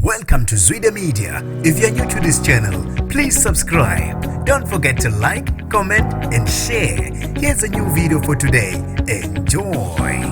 Welcome to Zwida Media. If you're new to this channel, please subscribe. Don't forget to like, comment, and share. Here's a new video for today. Enjoy.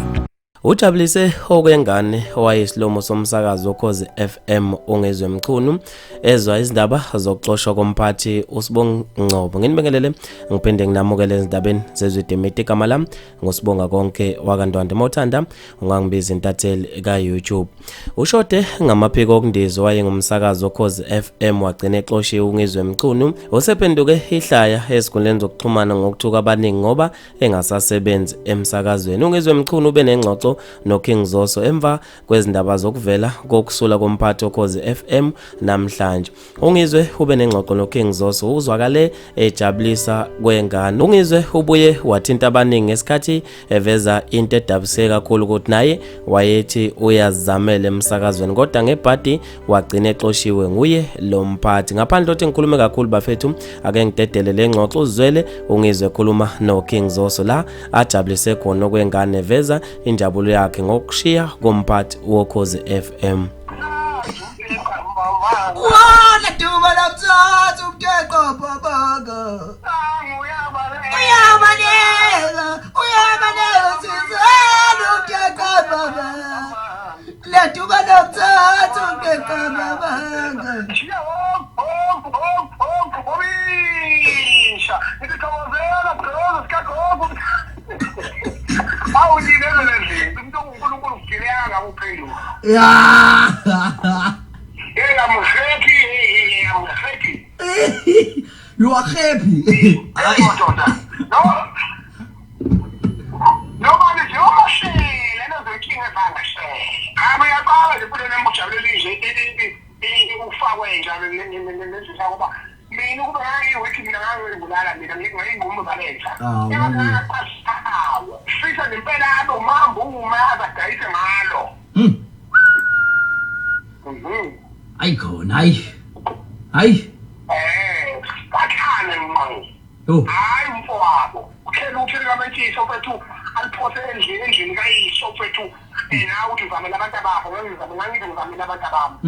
Ujabulise okwengane owayesilomo somsakazo Ukhozi FM uNgizwe Mchunu ezwa izindaba zokuxoshwa komphathi uSibongi Ngcobo. Nginibingelele ngiphinde nginamukele ezindabeni zeZwide Media. Igama lami nguSibonga Konke wakaNdwandwe. Mawuthanda ungangibiza intatheli ka-YouTube. Ushode ngamaphiko okundiza wayengumsakazi Ukhozi FM wagcina exoshiwe uNgizwe Mchunu osephenduke ihlaya ezinkundleni zokuxhumana ngokuthuka abaningi ngoba engasasebenzi emsakazweni. UNgizwe Mchunu ube nengxoxo noKing Zoso emva kwezindaba zokuvela kokusula komphathi Ukhozi FM namhlanje. UNgizwe ube nengxoxo noKing Zoso uzwakale ejabulisa kwengane. UNgizwe ubuye wathinta abaningi ngesikhathi eveza into edabuse kakhulu ukuthi naye wayethi uyazamela emsakazweni kodwa ngebhadi wagcina exoshiwe nguye lo mphathi. Ngaphandle kokuthi ngikhulume kakhulu bafethu, ake ngidedele le ngxoxo uzwele uNgizwe ekhuluma noKing Zoso la ajabulise khona okwengane veza injabulo yakhe ngokushiya komphathi woKhozi FM. Wala duma lamthatha umteqo babanga. Uyabaleka, uyabaleka sizana umteqo baba. La duma lamthatha umteqo babanga. Yeah. Hey, I'm happy. Hey, I'm happy. You are happy. Hey, madoda. No. Noma nje umashele nezinkinga zangasele. Hayi uyaqala nje futhi nemujabulele nje ufakwe njalo nezisa kuba mina ukuba ngangiyiwiki mina ngangibulala mina ngingayingqumu zalenja. Ah, Fisa ngempela abe umhambo uma azadayise ngalo. Hayi khona hayi. Hayi. Bathane ngqo. Yo. Hayi mfowabo. Ukhela uthele kamentshisi mfethu aliphose endlini endlini kayiso mfethu. Nawe uthi uzamela abantu abakho, ngangizamela ngithi ngizamela abantu abami.